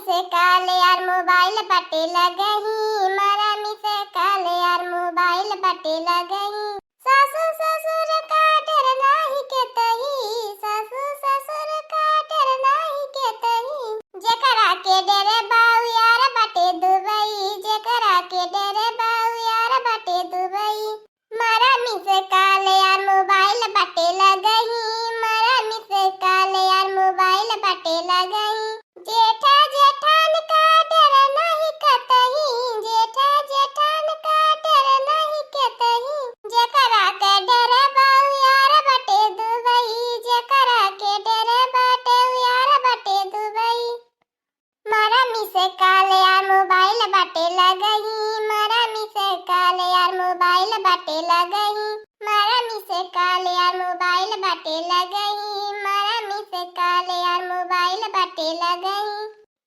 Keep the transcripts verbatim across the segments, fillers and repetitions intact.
से काल यार मोबाइल बाटे लगही, मारा मिस काल यार मोबाइल बाटे लगही। सासु ससुर का डर नाही के तही, सासु ससुर का डर नाही के तही। जेकरा के डर बाऊ यार बाटे दुबई, जेकरा के डर बाऊ यार बाटे दुबई। मारा मिस काल यार मोबाइल बाटे लगही, मारा मिस काल यार मोबाइल बाटे लगही। जेठा जेठान का डर नाही कतही, जेठा जेठान का डर नाही कतही। जेकरा के डर बाऊ यार बाटे दुबई, जेकरा के डर बाटे यार बाटे दुबई। मारा मिस काल यार मोबाइल बाटे लगही, मारा मिस काल यार मोबाइल बाटे लगही। मारा मिस काल यार मोबाइल बाटे लगही, मारा मिस काल यार मोबाइल बाटे लगही।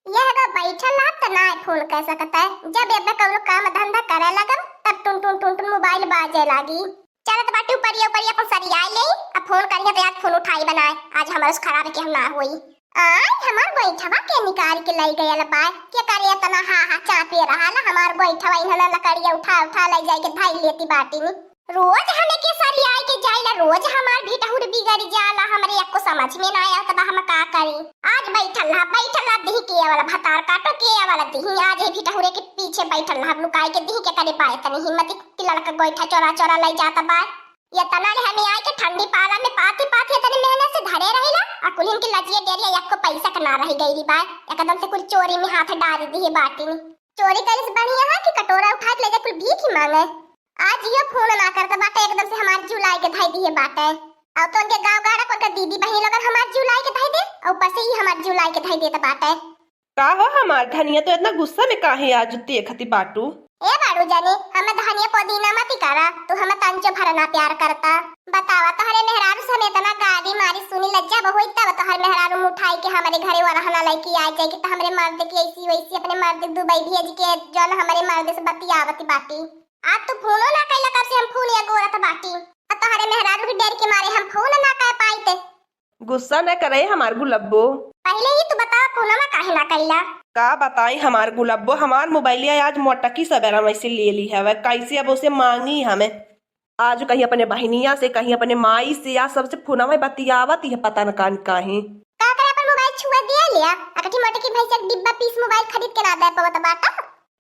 यह तो बैठल रहा त ना फोन कर सकता है, जब ये अपना कौनो काम धंधा करे लगब तब टुन टुन टुन टुन मोबाइल बाजे लागी। चलत बाटी उपरिया उपरिया अपन सरियाए ले, अब फोन करिया तो यार फोन उठाई बनाए, आज हमारे से खराब के हम ना होई। आय, हमार गोइठवा के निकाल के लई गयल बा, के करे इतना हा हा चापे रहा ला, हमार गोइठवा इन्हन लकड़िया उठा उठा लई जाए के धाई लेती बाटी नी। रोज हमें के सरियाए के जाइला, रोज हमार भिटहुर बिगड़ जाला, हमरे एको समझ में ना आवत बा, हम का करी। आज बैठल रहा, बैठल रहा, दिही के वाला भतार काटो, के वाला दिही, आज ये भिटहुरे के पीछे बैठल रहा, लुकाए के दिही के करे बा इतनी हिम्मत कि लड़का गोइठा चोरा चोरा लई जाता बा। ये तना ले हमें आए के ठंडी पाला में पाती पाती इतनी मेहनत से धरे रहिला, आ कुलिन के लजिए डेरिया एको पैसा के ना रह गई बा, एकदम से कुल चोरी में हाथ डाल दिए बाटी नी। चोरी करे से बढ़िया है कि कटोरा उठा के ले जा कुल भीख ही मांगे। आज यो फोन ना करत बाटे, एकदम से हमार जुलाई के धाई दिए बाटे। अब तो उनके गाँव गाड़ा पर के दीदी बहिनी लोगन हमार जुलाई के धाई दे, और ऊपर से ही हमार जुलाई के धाई देत बाटे। का हो हमार धनिया, तो इतना गुस्सा में काहे आज देखती बाटू? ए बाड़ू जानी, हमें धनिया पुदीना मती करा, तू हमें तंचो भर ना प्यार करता। बतावा, तोहरे मेहरारू से हमें इतना गाली मारी सुनी, लज्जा बहु होई तब तोहर मेहरारू मुँह उठाई के हमरे घरे वरहना लइके आ जाए कि तो हमरे मर्द के ऐसी वैसी अपने मर्द के दुबई भेज के जौन हमरे मर्द से बतियावत बाटी। आज तू फोनो ना कैला, कब से हम फोन अगोरत बाटी। अब तोहरे मेहरारू के डर के मारे हम फोन ना कर पाइत। गुस्सा न करे हमार गुलब्बो। पहिले ही तू बता, फोनमा काहे ना कैला? का बताई हमार गुलब्बो, हमार मोबाइलिया आज मोटकी सबेरा में से ले ली हवे, कैसे अब उसे मांगी हमें। आज कहीं अपने बहिनिया से, कहीं अपने माई से, या सबसे फोनवा में बतियावत ही पता न कान काहे। का करे अपन मोबाइल छुआ दिया लिया, अकठी मोटकी भैंस एक डिब्बा पीस मोबाइल खरीद के ना दे पावत बाटा।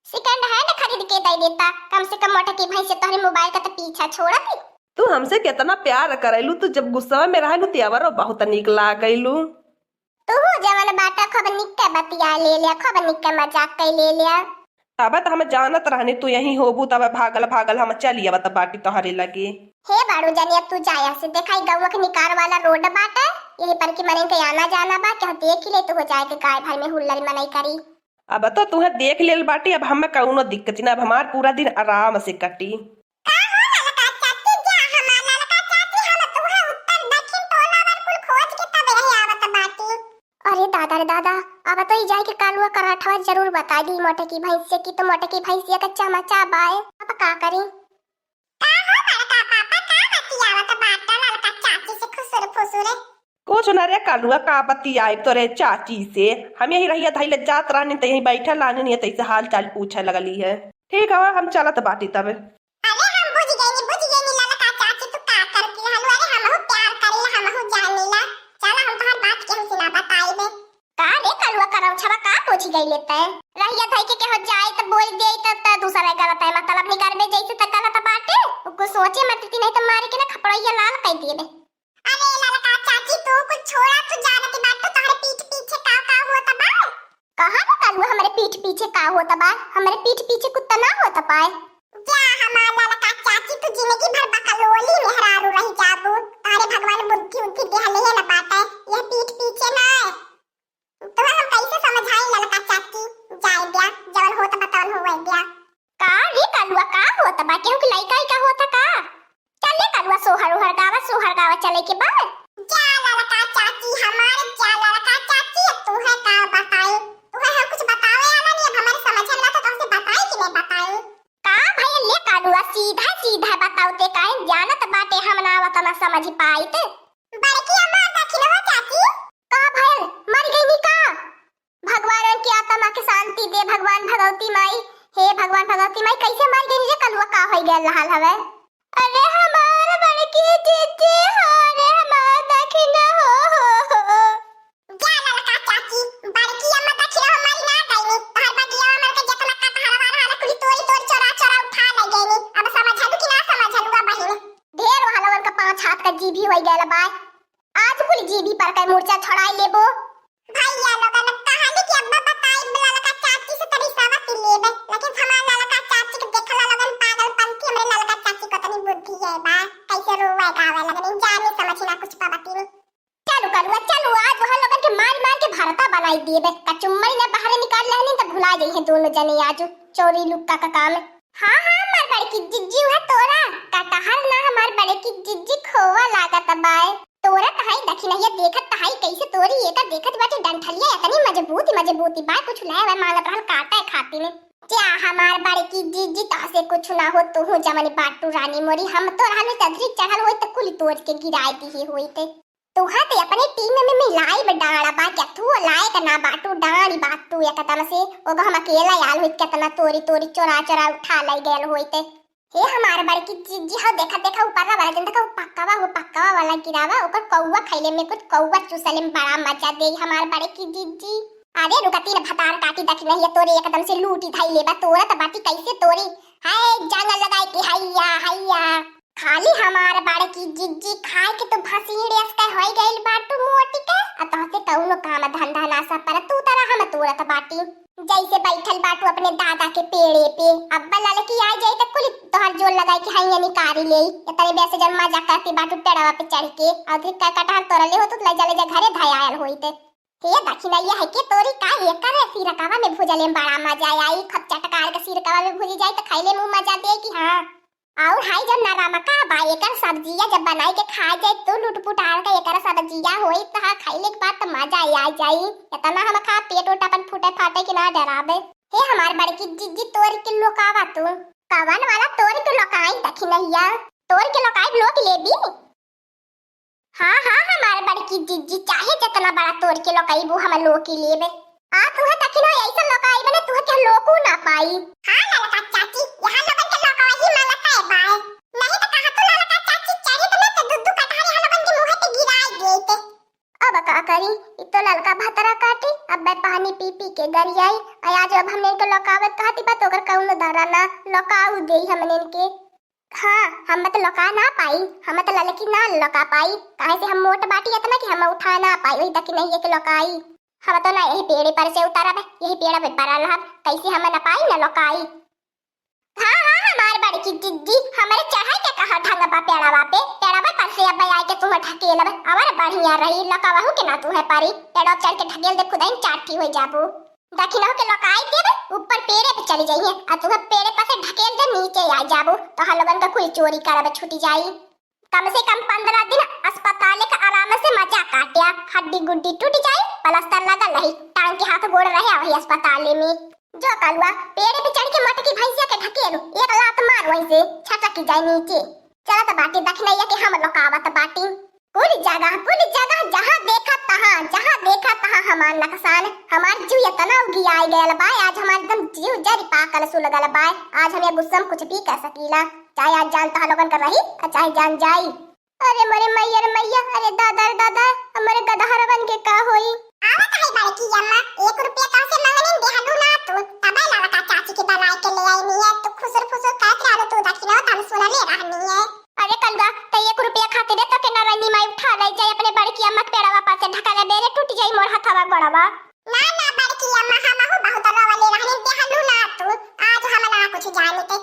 सेकंड हैंड खरीद के दे देता, कम से कम मोटकी भैंस से तोहरे मोबाइल का तो पीछा छोड़ती। तू हमसे कितना प्यार करेलू, तू जब गुस्सा में रहेलू तेवरो बहुत नीक लागेलू। तू जवन बाटा खूब निक के बतिया ले लिया, खूब निक के मजाक कर ले लिया। तब त हम जानत रहनी तू यहीं होबू, तब भागल भागल हम चली आवत बाटी तोहरे लगे। हे बाड़ू जानी, अब तू जाया से देखाई गौवा के निकार वाला रोड बाटे, यही पर की मने के आना जाना बा, केहू देख ही ले तो हो जाए के गाय भर में हुल्लड़ मनई करी। अब तो तुहे देख लेल बाटी, अब हमें कौनो दिक्कत ना, अब हमार पूरा दिन आराम से कटी। का हो ललका चाची, जा हमार ललका चाची, हम तुहे उत्तर दक्षिण टोला भर कुल खोज के तब यही आवत बाटी। अरे दादा रे दादा, अब तो ई जाए के कालुआ कराठवा जरूर बता दी मोटकी भैंसिया की, तो मोटकी भैंसिया का चमचा बाए, अब का करी? का हो बड़का पापा, का बतियावत बाटा ललका चाची से खुसुर फुसुर? कुछ न रे कालुआ, का बतियाई तोरे चाची से, हम यही रहिया धइले जात रहनी त यही बैठल रहनी, नहीं तैसे हाल चाल पूछे लगली है। ठीक है, हम चलत बाटी तब। अरे हम बुझ गईनी, बुझ गईनी ललका चाची, तू का करती रहलू। अरे हमहू प्यार करीला, हमहू जानीला। चला हम तोहार बात केहू से ना बताइबे। का रे कलुआ करौछवा, का पूछ गई लेते? रहिया धई के केहू जाए त बोल दे त, त दूसरा गलत है, मतलब निकलबे जैसे त गलत बाटे। कुछ सोचे मत थी, नहीं त मारे के ना खपड़ैया लाल कर दिए बे। अरे ललका चाची, तू कुछ छोड़ा, तू जानती बात तो तोहरे पीठ पीछे का का होत बा। कहाँ रे कलुआ, हमरे पीठ पीछे का होत बा? हमरे पीठ पीछे कुत्ता ना होत पाए। जा हमार ललका चाची, तू जिंदगी भर बकलोली मेहरारू रह जाबू। तोहरे भगवान बुद्धि उद्धि देहले है ना बाटे, यह पीठ पीछे ना है। तोहर हम कैसे समझाई ललका चाची, जाए द्या, जवन होत बा तवन होए द्या। का रे कलुआ, का होत बा? केहू के लइका इका होत का? चल ले कलुआ, सोहर ओहर गावा, सोहर गावा चले के बा। जा ललका चाची हमार, जा ललका चाची, अब तुहे का बताई, तुहे हम कुछ बतावे आला नहीं, अब हमारे समझ में ना तो तुमसे बताई कि नहीं बताई। का भइल ले कलुआ, सीधा सीधा बताओ ते, काहे जानत बाटे हम ना वतना समझ पाइत। बड़की अम्मा दखिन हो चाची। का भइल, मर गईनी का? भगवान उनकी आत्मा ती दे भगवान भगवती माई, हे भगवान भगवती माई, कैसे मर गई रे कलुआ, का होइ गयल रहल हवे? अरे हमार बड़की जिज्जी हो रे, हमार दखिना हो, हो, हो। जा ललका चाची, बड़की अम्मा दखिना हमारी ना गईनी, तोहर बगिया में के जितना कटहरवा रहल कुली तोरी तोरी चोरा चोरा उठा ले गईनी। अब समझलू कि ना समझलू बहिन? ढेर वहाँ लोगन का पाँच हाथ का जीभी होइ गयल बा। आज कुल जीभी पर के मूर्छा छोड़ाई लेबो। भैया लोगन कहली कि अब्बा बताई ललका चाची से तनी सवत लेबे, लेकिन हमार ललका चाची के देखला लोगन पागलपंथी, हमरे ललका चाची को तनी बुद्धि है बा, कैसे रोवे गावे लगनी, जाने समझ ना कुछ पावती नहीं। चलू कलुआ चलू, आज वहाँ लोगन के मार मार के भरता बनाई देबे, कचुम्मरी ना बाहर निकाल लेहनी तो भुला जइहे दोनों जने आज चोरी लुक्का का काम। हाँ, हाँ, हमार बड़की जिज्जी, उहे तोरा कटहल ना, हमार बड़की जिज्जी, खोवा लागत बाय। तोरा तहाई दखिनहिया देखत तहाई कैसे तोरी, एकर देखत बाटे डंठलिया एतनी मजबूती, मजबूती बाय, कुछ लाए बाय मांगत रहल काटे खातिर। जा हमार बड़की जिज्जी, तहसे कुछ ना हो, तू जमनी बाटू रानी मोरी, हम तो रहल में चधरी चढ़ल होई त कुल तोड़ के गिराए दिही होई ते। तुहा ते अपने टीम में मिलाई बे डाड़ा बा, क्या तू लायक ना बाटू, डाड़ी बाटू एकदम से। ओगो हम अकेला आल होइत, केतना तोरी तोरी चोरा चोरा उठा लई गयल होइत। हे हमार बड़की जिज्जी, हो देखा देखा ऊपर वाला जन देखा, उ पक्कावा हो, पक्कावा वाला गिरावा, ओकर कौवा खैले में कुछ कौवा चूसले में बड़ा मजा दे हमार बड़की जिज्जी। अरे रुका, तीन भतार काटी दखिनहिया तोरे एकदम से लूटी धई लेबा, तोरा त बाटी कैसे तोरी। हाय जांगर लगाई के हैया हैया। खाली हमार बड़की जिज्जी खाए के तो भसीड़ अस के होई गइल बाटू मोटी के, आ तोहसे कउनो काम धंधा ना सब पर तू तरह हम तोरत बाटी। जैसे बैठल बाटू अपने दादा के पेड़े पे, अब्बा ललकी आ जाई त कुल तोहर जोर लगाई के हैया निकारी लेई। इतने बेसे जन मजाक करती बाटू पेड़वा पे चढ़ के, और फिर का कटहर तोरले हो तो ले जा ले जा घरे धयायल होई ते। हे दखिनैया है के तोरी का एकर सिरकवा में भुजले में बड़ा मजा आई। खप चटकार के सिरकवा में भुजी जाई त खैले मुंह मजा दे कि हाँ। और हाय जब नरमका बा एकर सब्जिया जब बनाई के खाए जाए तो लुटपुटार के एकर सब्जिया होई त हाँ खैले के बाद त मजा आ जाई। इतना हम खा पेट उट अपन फूटे फाटे कि ना डराबे। हे हमार बड़की जिज्जी तोरी के लोकावा तू। कवन वाला तोरी के लोकाई दखिनैया? तोरी के लोकाई लोक लेबी? हाँ, हाँ, हमार बड़की जिज्जी, चाहे जितना बड़ा तोर के लोकाइबू, हम लोकी लेबे। आ तुहे दखिनवा ऐसा लोकाइबे ना, तुहे के लोकू ना पाई। हाँ, ललका चाची, यहाँ लोगन के लोकवा ही मालका है बाय। नहीं तो कहा तू ललका चाची, चढ़ी तो ना तो दुद्दू कटहर यहाँ लोगन के मुँह पे गिराई देते। अब का करी, इ तो ललका भतरा काटी, अब मैं पानी पी पी के गरियाई। आ आज अब हमने इनके लोकावत कहती बा, तो ओकर कौनो दारा ना, लोकाऊ देई हमने इनके। हाँ, हम त लोका ना पाई, हम त ललकी ना लोका पाई, काहे से हम मोट बाटी इतना कि हम उठा ना पाई, वही दखिनैया के लोकाई। हम तो ना यही पेड़े पर से उतरब, यही पेड़ पे पड़ल रहब, कैसे हम न पाई न लोकाई। हाँ, हाँ, हमार बड़की जिज्जी, हमरे चढ़ाई के कहा ढंग बा पेड़वा पे, पेड़वा पर से अब आए के तुम ढकेलब, और बढ़िया रही, लोकवहू के ना तुहे पारी, पेड़वा चढ़ के ढकेल दे खुदइन चाठी हो जाबू। दखिनहू के लोकाई देबे, ऊपर पेड़े पे चली जाइए, आ तुहे पेड़े पर से ढकेल दे नीचे आ जाबू, तो हम लोगन का कुल चोरी करब छूट जाई। कम से कम पन्द्रह दिन अस्पताले का आराम से मजा काट्या, हड्डी गुड्डी टूट जाई, प्लास्टर लगल रही, टांग के हाथ गोड़ रहे वही अस्पताले में। जो कलुआ, पेड़े पे चढ़ के मटकी भैंसिया के ढकेलू, एक लात मार वहीं से, छटक जाए नीचे। चलत बाटी दखिनैया के हम लोकावत बाटी। कुल जगह, कुल जगह, जहाँ देखा तहाँ, जहाँ देखा तहाँ हमार नकसान, हमार जीव इतना उगियाई गयल बा, आज हमार एकदम जीव जरी पाकल सुलगल बा। आज हम ये गुस्सा में कुछ भी कर सकीला, चाहे आज जान तोहा लोगन का रही, आ चाहे जान जाई। अरे मोरे मैया रे मैया, अरे दादा रे दादा, हमरे गदहरवन के का होई? आवत है बड़की अम्मा, एक रुपया तोहसे मंगनी देहलू ना तू, तबे ललका चाची के बनाए के ले आईनी है, तू खुसुर फुसुर करत रहलू, तू दखिनवा त हम सुनले रहनी है। अरे कलुआ, त एक रुपया खातिर तो के नारायणी माई उठा ले जाए अपने बड़की अम्मा के पेड़वा पर से ढकले बेरे टूट जाई मोर हथवा गोड़वा। ना ना बड़की अम्मा, हमहू बहुत रोवले रहनी, देहलू ना तू, आज हम ना कुछ जानते।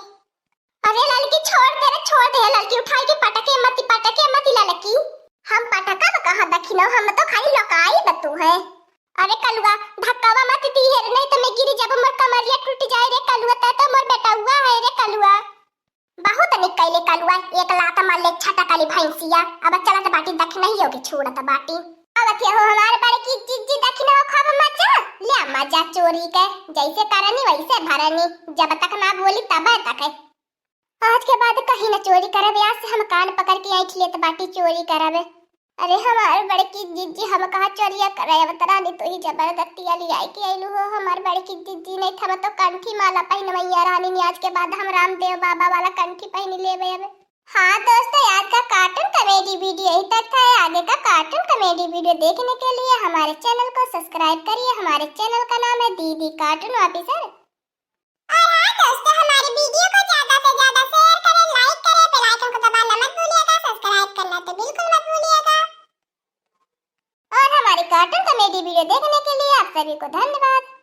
अरे ललकी छोड़ दे रे, छोड़ दे, ललकी उठाई के पटके मती, पटके मती ललकी। हम पटकब कहाँ दखिनवा, हम तो खाली लोकाइब तुहे। अरे कलुआ, धक्कावा मत दीहे रे, नहीं तो मैं गिरी जब मोर कमरिया टूट जाए रे कलुआ, तै तो मोर बेटउआ है रे कलुआ। बहुत निक कैले कलुआ, एक लात मार ले छटकली भैंसिया। अब चलत बाटी दखिनहियो के छोड़त बाटी। आवत हो हमार बड़की जिज्जी दखिनवा खूब मजा, ले मजा चोरी के, जैसे करनी वैसे भरनी, जब तक ना बोली तब तक। आज के बाद कहीं न चोरी करबे, आज से हम कान पकड़ के ऐंठ लेत बाटी, चोरी करबे। अरे हमार बड़की जिज्जी, हम कहाँ चोरिया करे आवत रानी, तू ही जबरदस्तिया लियाई के अइलू हो। हमार बड़की जिज्जी नहीं था, हम तो कंठी माला पहिनवैया रानी ने। आज के बाद हम रामदेव बाबा वाला कंठी पहन लेबे अब। हाँ दोस्तों, आज का कार्टून कॉमेडी वीडियो यहीं तक था। आगे का कार्टून कॉमेडी वीडियो देखने के लिए हमारे चैनल को सब्सक्राइब करिए। हमारे चैनल का नाम है दीदी कार्टून ऑफिसर। और हाँ दोस्तों, हमारे वीडियो को ज्यादा से ज्यादा शेयर करें, लाइक करें, बेल आइकन को दबाना मत भूलिएगा, सब्सक्राइब करना तो बिल्कुल मत भूलिएगा। और हमारी कार्टून कॉमेडी वीडियो देखने के लिए आप सभी को धन्यवाद।